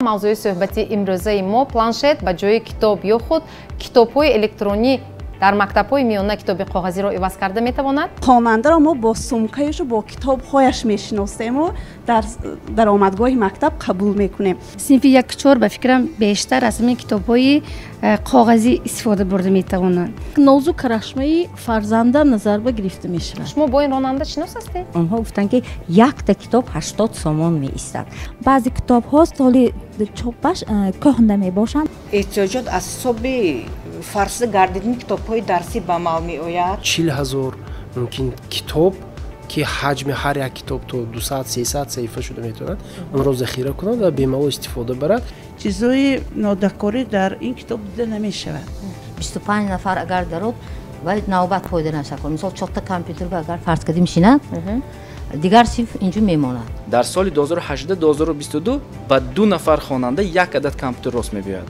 Мавзӯи суҳбати имрӯзаи мо: планшет ба ҷои китоб ё худ китобҳои электронӣ дар мактабҳои миёна китоби коғазиро иваз карда метавонад. Хонандаро мо бо сумкаешу бо китобҳояш мешиносему дар даромадгоҳи мактаб қабул мекунем. Синфи 1-4, ба фикрам, бештар аз ҳамин китобҳои коғазӣ истифода бурда метавонанд. Нозу карашмаи фарзанда назар ба гирифта мешавад. Шумо бо ин ронанда шинос ҳастед? Онҳо гуфтанд, ки якта китоб 80 сомон меистад. Баъзе китобҳо соли чопаш кӯҳна мебошанд. Эҳтиёҷот аз ҳисоби фарсуда гардидани китобҳои дарсӣ ба амал меояд. 40 000 мумкин китоб, ки ҳаҷми ҳар як китоб то 200-300 саҳифа шуда метавонад, онро захира кунад ва бемалол истифода барад. Чизҳои нодакорӣ дар ин китоб дида намешавад. 25 нафар агар дарод, вай навбат фоида нашавад. Мисол, чорта компютер агар фарз кардем шинад, дигар синф инҷо мемонад. Дар соли 2018-2022 ба ду нафар хонанда як адад компютер рост мебиёяд.